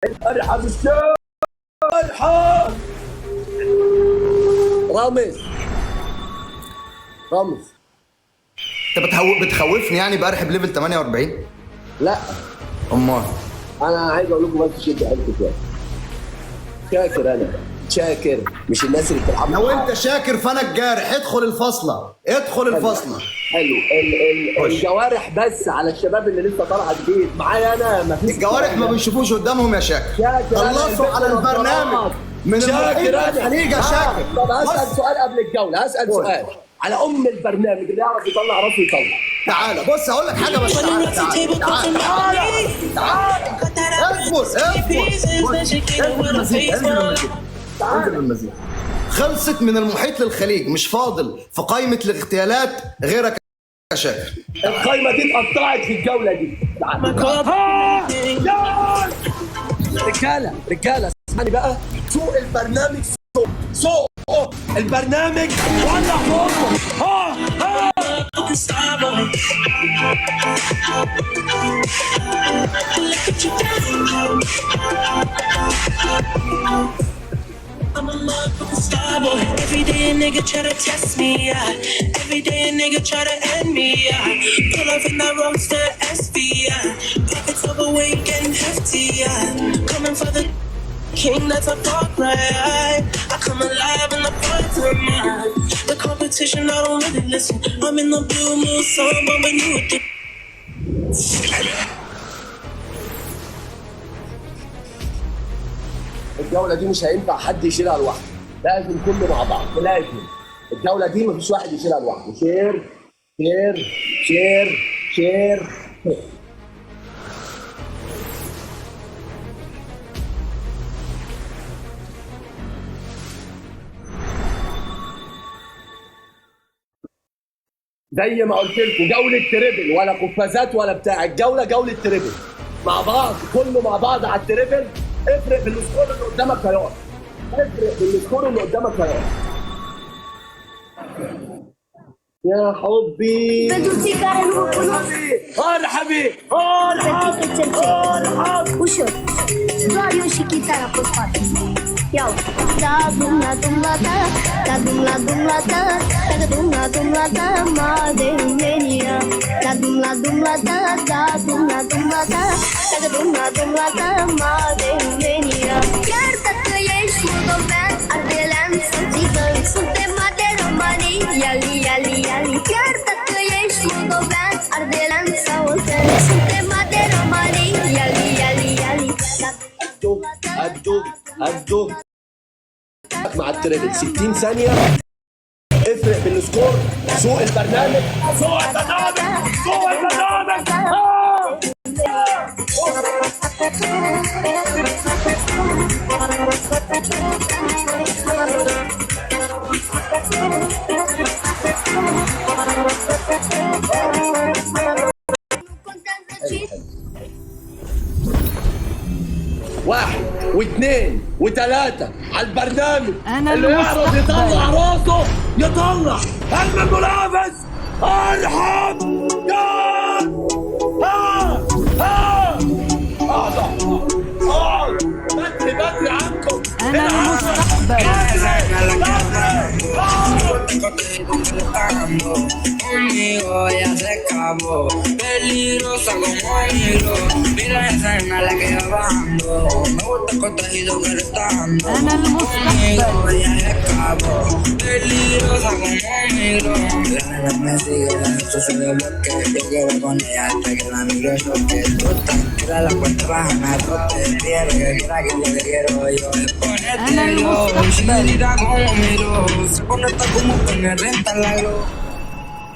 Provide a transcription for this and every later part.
ارحب الشيخ، ارحب. رامز رامز، انت بتخوفني يعني بارحب level 48؟ لا. امال انا عايز اقول لكم بس شد حيلكم شوية. شاكر، انا شاكر، مش الناس اللي بتلعب. لو انت شاكر فانا الجارح. ادخل الفاصلة، ادخل الفاصلة. حلو. الجوارح بس على الشباب اللي لسه طالعه جديد معايا، انا ما فيش الجوارح ما بنشوفوش قدامهم يا شاكر. شاكر، أنا خلصوا على البرنامج من شاكر المحيط الخليج يا شاكر. طب هسأل بص سؤال قبل الجولة، هسأل قول. سؤال على أم البرنامج، اللي يعرف يطلع راسه يطلع. تعالى بص هقول لك حاجة، بس تعالى تعالى تعالى تعالى، اصبر اصبر. انزل المزيد، انزل المزيد، انزل المزيد. خلصت من المحيط للخليج، مش فاضل في قائمة الاغتيالات غيرك يا شاكر. القايمة دي اتقطعت في الجولة دي. تعالى. رجالة رجالة، اسمعني بقى. سوق البرنامج، سوق سوق البرنامج، ولع في أمه. ها ها. I'm a motherfucking star boy. Every day a nigga try to test me, yeah. Every day a nigga try to end me, yeah. Pull off in that roadster SV, yeah. Pockets overweight getting hefty, yeah. Coming for the king, that's a far cry. I come alive in the parts of mine. The competition, I don't really listen. I'm in the blue moon, so I'm a new الجولة دي مش هينفع حد يشيلها لوحده، لازم كله مع بعض، لازم. الجولة دي مفيش واحد يشيلها لوحده. share share share share. زي ما قلت لكم جولة triple، ولا قفازات ولا بتاع، الجولة جولة triple مع بعض، كله مع بعض على ال triple. افرق بال score اللي قدامك هيقف، افرق بال score اللي قدامك هيقف. يا حبي ارحبي ارحب ارحب. وشو يلا تا دوم لا دوم لا تا تا دوم لا دوم لا تا تا دوم لا دوم لا تا ما دنيا تا دوم لا دوم لا تا تا دوم لا دوم لا تا تا دوم لا دوم لا تا ما دنيا Chiar dacă ești moldovean, ardelean sau țigan, suntem de romanii, iali, iali, iali. Chiar dacă ești moldovean, ardelean sau oltean, suntem de romanii, iali, iali, iali. هدوا هدوا هدوا مع ال triple 60 ثانية. افرق بال score، سوق البرنامج، سوق البرنامج، سوق البرنامج. واحد واثنين وثلاثة على البرنامج. أنا اللي يعرف المستقبل. يطلع راسه يطلع. قلب المنافس، ارحب يا ها ها. اقعد اقعد، بدري بدري عنكم. أنا المستقبل. Conmigo ya se acabó. Peligrosa como miro. Mira esa nena la que va bajando. Me gusta cortadito que le está dando. أنا Conmigo المستقبل. ya se acabó. Peligrosa como miro. La nena me sigue, la noche se le bloque. Yo quiero con ella hasta que la micro choque. Tú tranquila, la cuenta baja, me rote. Pide lo que quiera, que lo que quiero yo es ponerte أنا yo. المستقبل. Chiquitita como miro. Se conecta como con el renta la glow.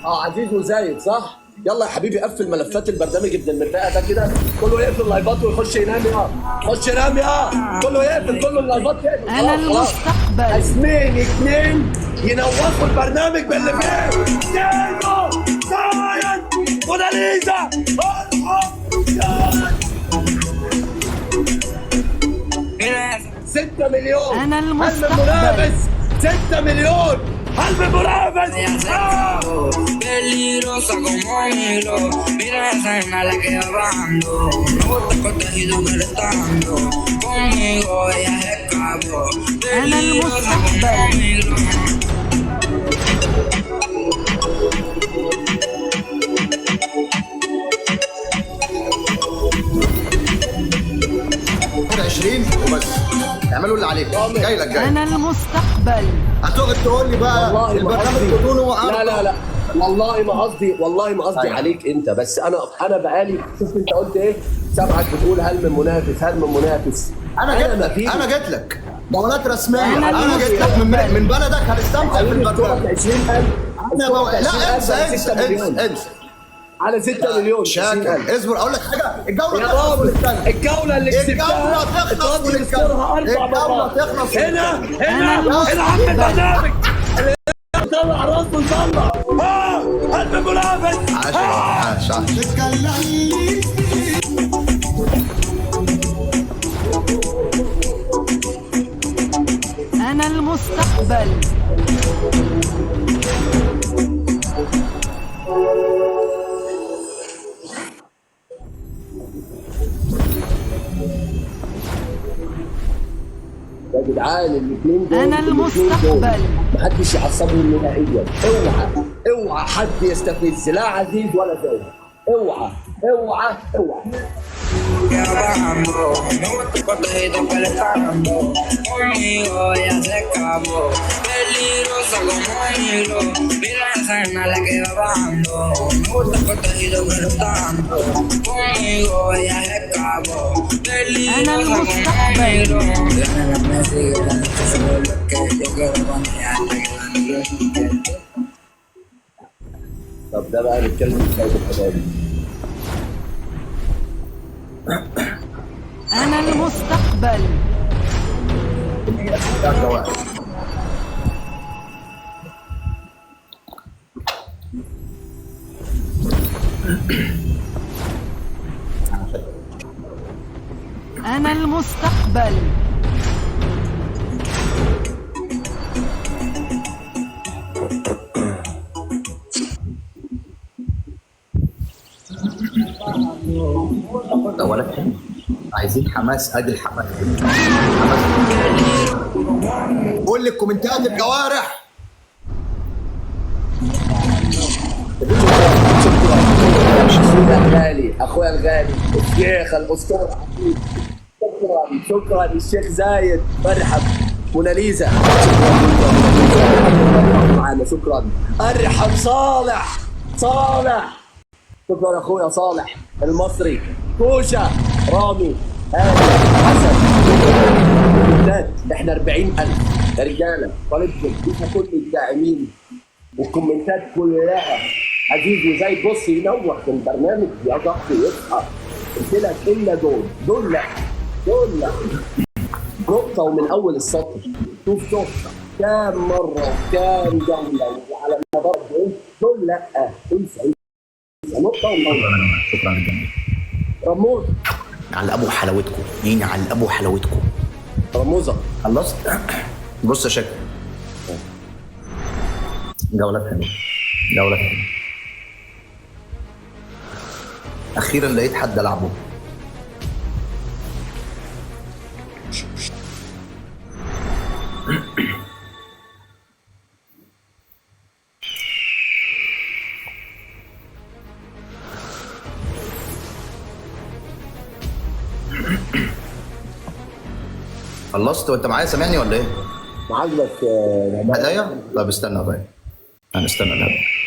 عزيز وزايد صح؟ يلا يا حبيبي قفل ملفات البرنامج ابن المرتاقه ده كده، كله يقفل لايفات ويخش ينام يا، خش ينام يا، كله يقفل، كله اللايفات يقفل. أنا خلاص، خلاص. المستقبل. اسمين اثنين ينوخوا البرنامج باللي فيه. زيزو زايد موناليزا ارحب Mira esa. 6 مليون. أنا هل من المستقبل. منافس؟ 6 مليون. هل من منافس؟ Ya se acabó. Peligrosa como miro. Mira esa nena la que va bajando. Me gusta cortadito que le está dando. Conmigo ella se escapó. أنا Peligrosa المستقبل. como micro. خد 20 وبس، اعملوا اللي عليكم. جاي لك جاي. أنا المستقبل. هتقعد تقول لي بقى والله ما البرنامج قصدي. بدونه وعرضه. لا لا لا والله ما قصدي، والله ما قصدي أيوة. عليك انت، بس انا بقالي، شفت انت قلت ايه؟ سامعك بتقول هل من منافس، هل من منافس. انا جيت ما لك، فيش. انا جيت لك جولات رسمية. أنا انا جيت لك من بلدك، هنستمتع في البرنامج. 20000 انا لا انسى انسى انسى انسى على 6 مليون. شاكر 20,000. اصبر اقول لك حاجة. الجولة يا تخلص رامي ونتكلم. الجولة اللي كسبتها الجولة تخلص اترد ونتكلم. سكورها 4 الجولة مرات. تخلص. هنا أنا هنا العب البرنامج طلع راسه، طلع قلب منافس. عاش عاش عاش. أنا المستقبل. يا جدعان الاثنين دول، أنا الاتنين دول المستقبل. محدش يعصبهم نهائيا. اوعى اوعى حد يستفز، لا عزيز ولا زايد. اوعى اوعى اوعى. Que va bajando. Me gusta el cortejito que le está dando. Conmigo ella se escapó. Peligrosa como micro. Mira esa nena la que va bajando. Me gusta el cortejito que le está dando. Conmigo ella se escapó. أنا Peligrosa como المستقبل. micro. La nena me sigue, la noche solo lo que yo quiero con ella hasta que la micro choque. طب ده بقى نتكلم في سيد الحبايب. أنا المستقبل. أنا المستقبل. جولات حلوة. عايزين حماس، ادي الحماس. حماس. قول لي الكومنتات الجوارح. شكرا اخويا الغالي، اخويا الغالي الشيخ الاسطورة. شكرا شكرا الشيخ زايد، مرحب موناليزا. شكرا لك يا موناليزا معانا، شكرا. ارحب صالح، صالح شكرا اخويا صالح المصري. كوشة، رامي، هاني، حسن. كومنتات، احنا 40000 يا رجاله. طالبكم شوفوا كل الداعمين والكومنتات كلها. عزيز وزايد بص ينور في البرنامج يا ضغط يصحى. قلت لك الا دول، دول لا، دول لا. نقطة ومن أول السطر. شوف شوف كام مرة وكام جولة وعلى مدار قد إيه. دول لا، انسى انسى. نقطة ومن أول. شكرا للجميع. رموز على ابو حلاوتكم، مين على ابو حلاوتكم. رموزة. خلصت. بص يا شاكر، جولات حلوة، جولات حلوة. اخيرا لقيت حد العبه. خلصت وانت معايا سامعني ولا ايه؟ معاك بس هدايا؟ طب استنى، طيب انا استنى الهدايا.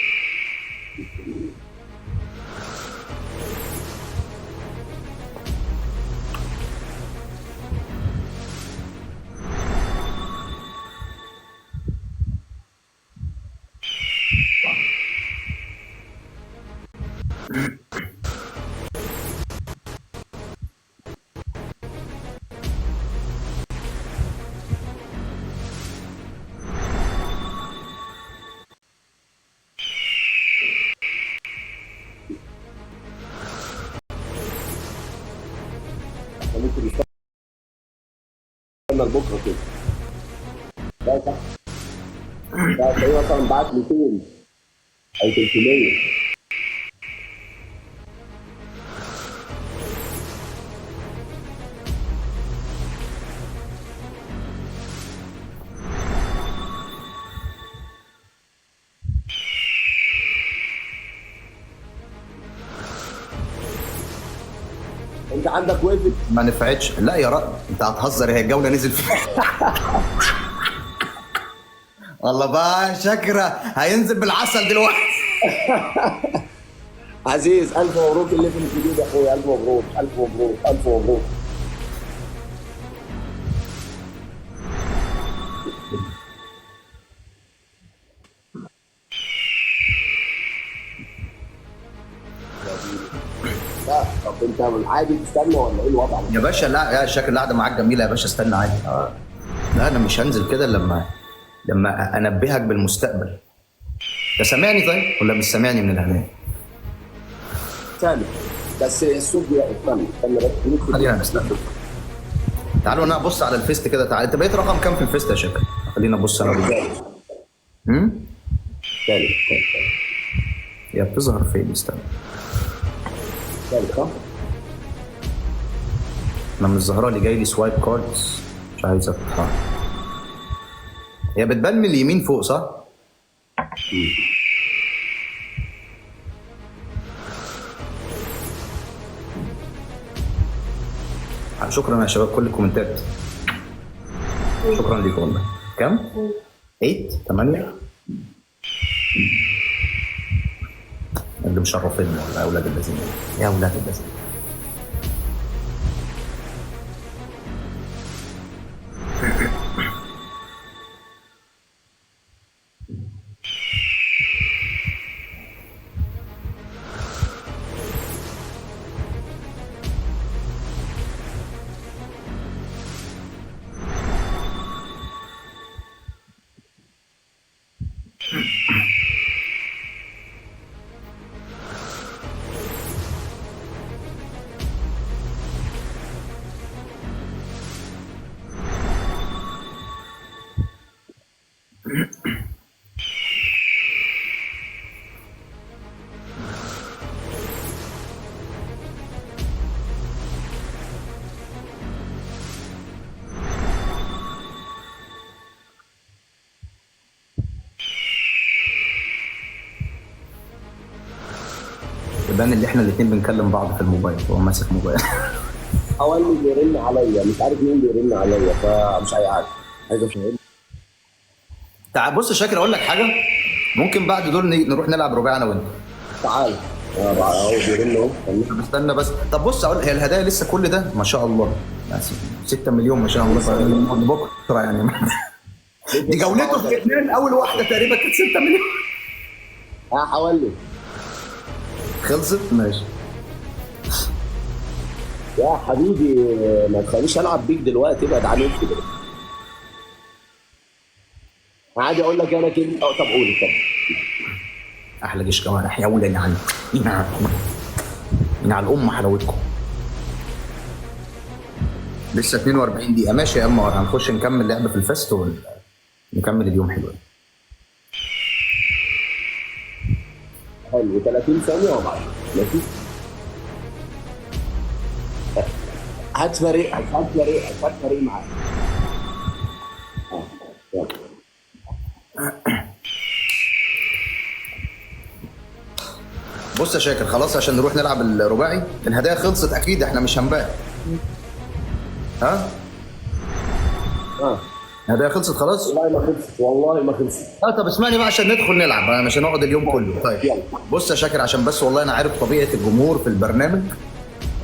احنا ممكن نستنى لبكرة كده. لا صح، لا تلاقيه مثلا بعت 200 او 300. انت عندك وقفت. ما نفعتش. لا يا رأي انت هتهزر، هي الجولة نزل فيها. والله بقى شاكرة هينزل بالعسل دلوقتي. عزيز الف مبروك ال level الجديد يا اخويا، الف مبروك الف مبروك الف مبروك. لا طب انت عادي تستنى ولا ايه الوضع؟ يا باشا لا يا شاكر، القعدة معاك جميلة يا باشا، استنى عادي. لا انا مش هنزل كده لما انبهك بالمستقبل. انت سامعني طيب ولا مش سامعني من الهناء؟ سامع بس الصوت بيقف. استنى استنى بس، خلينا نستنى. تعالوا انا ابص على ال fest كده. تعال، انت بقيت رقم كام في ال fest يا شاكر؟ خلينا ابص انا. ثالث ثالث يا بتظهر فين؟ استنى، ثالث صح؟ انا مش ظاهره لي، جاي لي swipe cards مش عايز افتحها. هي بتبان من اليمين فوق صح؟ شكرا يا شباب كل الكومنتات، شكرا ليكم والله. كم؟ 8 8 اللي مشرفيني والله يا اولاد الذين، يا اولاد الذين. يبان اللي احنا الاثنين بنكلم بعض في الموبايل، هو ماسك موبايل. حاول بيرن عليا، مش عارف مين بيرن عليا، فمش عارف عايز افهم. تعال بص يا شاكر اقول لك حاجة، ممكن بعد دول نروح نلعب رباعي انا وانت. تعال اهو بيرن اهو. طب استنى بس. طب بص اقول، هي الهدايا لسه كل ده ما شاء الله 6 مليون ما شاء الله بكره يعني. دي جولته في الاثنين، اول واحدة تقريبا كانت 6 مليون. حوالي خلصت. ماشي يا حبيبي، ما تخليش العب بيك دلوقتي، ابعد عنك كده. عادي اقول لك انا كلمة. طب قولي. طب احلى جيش كمان يا ولاد، يعني من على الام حلاوتكم. لسه 42 دقيقة. ماشي يا امار، هنخش نكمل لعبه في الفست ونكمل اليوم. حلو حلو 30 ثانية وبعد. ماشي، هات فريق، هات فريق، هات فريق معاك. بص يا شاكر خلاص عشان نروح نلعب الرباعي. الهدايا خلصت اكيد، احنا مش هنباع. ها؟ الهدايا خلصت خلاص؟ والله ما خلصت، والله ما خلصت. طب اسمعني بقى عشان ندخل نلعب، انا مش هنقعد اليوم كله. طيب يلا. بص يا شاكر، عشان بس والله انا عارف طبيعة الجمهور في البرنامج.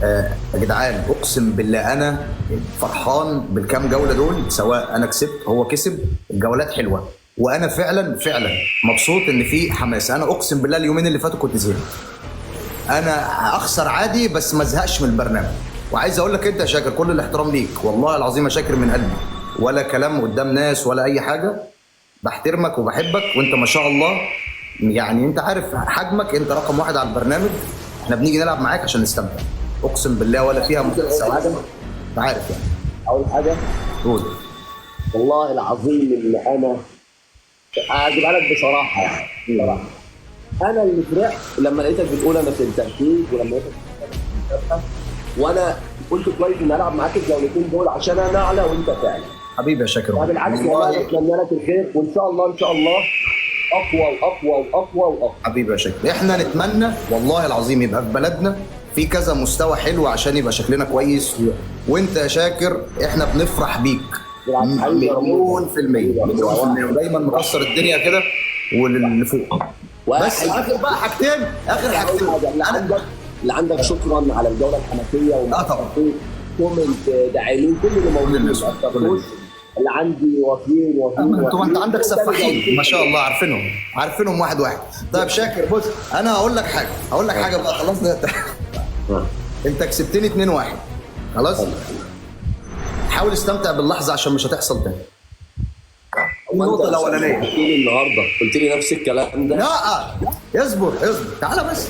يا جدعان اقسم بالله انا فرحان بالكام جولة دول، سواء انا كسبت هو كسب، الجولات حلوة، وانا فعلا فعلا مبسوط ان في حماس. انا اقسم بالله اليومين اللي فاتوا كنت زهقت. انا اخسر عادي بس ما ازهقش من البرنامج. وعايز اقول لك انت يا شاكر كل الاحترام ليك والله العظيم يا شاكر من قلبي، ولا كلام قدام ناس ولا اي حاجة، بحترمك وبحبك، وانت ما شاء الله يعني انت عارف حجمك، انت رقم واحد على البرنامج. احنا بنيجي نلعب معاك عشان نستمتع، اقسم بالله ولا فيها منافسه، انت عارف يعني. اول حاجة قول. والله العظيم ان انا اجيبها لك بصراحة، يعني بصراحة انا اللي فرحت لما لقيتك بتقول انا في الترتيب، ولما لقيتك بتقول وانا قلت كويس ان العب معاك الجولتين دول عشان انا اعلى وانت تعلى. حبيبي يا شاكر، بالعكس والله اتمنى لك الخير، وان شاء الله ان شاء الله اقوى واقوى واقوى واقوى. حبيبي يا شاكر، احنا نتمنى والله العظيم يبقى في بلدنا في كذا مستوى حلو عشان يبقى شكلنا كويس. وانت يا شاكر احنا بنفرح بيك بالعكس، حبيبي يا رموز. 1,000,000%، 1,000,000%، ودايما مكسر الدنيا كده واللي فوق. بس اخر بقى حاجتين، اخر حاجتين اللي عندك، اللي عندك شكرا على الجولة الحماسية. اه طبعا. comment داعمين كل اللي موجودين، الناس. ما قصرتوش. اللي عندي وافيين وافيين. انت عندك سفاحين ما شاء الله، عارفينهم عارفينهم واحد واحد. طيب شاكر بص، انا هقول لك حاجة، هقول لك حاجة بقى، خلصنا. انت كسبتني 2-1 خلاص. حاول استمتع باللحظة عشان مش هتحصل تاني. النقطة الاولانية. قلت لي النهارده، قلت لي نفس الكلام ده. لا اصبر اصبر، تعالى بس.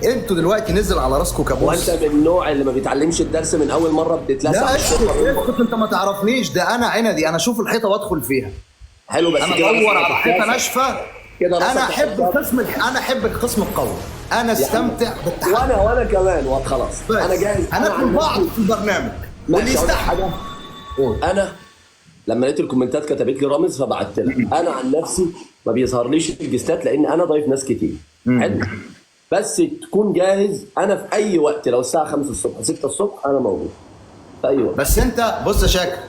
انتوا دلوقتي نزل على راسكم كابوس. وانت من النوع اللي ما بيتعلمش الدرس من اول مرة، بتتلسع. لا اسكت اسكت، انت ما تعرفنيش، ده انا عندي، انا اشوف الحيطة وادخل فيها. حلو بس انا كده ادور على حيطة ناشفة. كده راسك انا احب هتتكسر. القسم، انا احب القسم القوي، انا استمتع بالتحدي. وانا كمان وخلاص بس. انا جاهز. هناكل عن بعض نفسي- في البرنامج ماشي، واللي أقول لك يستحمل. حاجة. انا لما لقيت الكومنتات كتبت لي رامز فبعت لها. انا عن نفسي ما بيظهرليش الجستات لان انا ضايف ناس كتير. حلو، بس تكون جاهز. انا في اي وقت، لو الساعة 5 الصبح 6 الصبح انا موجود في اي وقت. بس انت بص يا شاكر،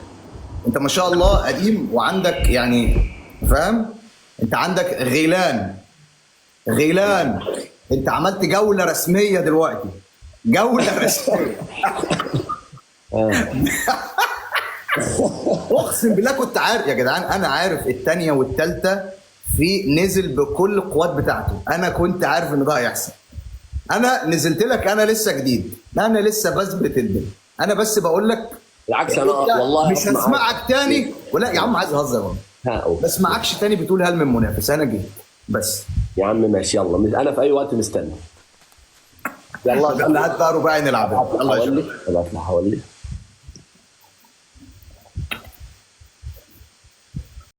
انت ما شاء الله قديم وعندك يعني فاهم، انت عندك غيلان غيلان، انت عملت جولة رسمية دلوقتي، جولة رسمية. اقسم بالله كنت عارف يا جدعان، انا عارف الثانية والثالثة في نزل بكل القوات بتاعته، انا كنت عارف ان ده هيحصل. انا نزلت لك، انا لسه جديد، انا لسه بثبت الدنيا، انا بس بقول لك بالعكس انا والله مش أقف معاك. هسمعك تاني. ولا يا عم عايز اهزر والله، ها أوه. ما اسمعكش تاني بتقول هل من منافس. انا جيت بس يا عم ماشي، يلا انا في اي وقت مستني. يلا يلا هات بقى رباعي نلعب. يلا يا شباب. حوالي، ابعت لها حوالي.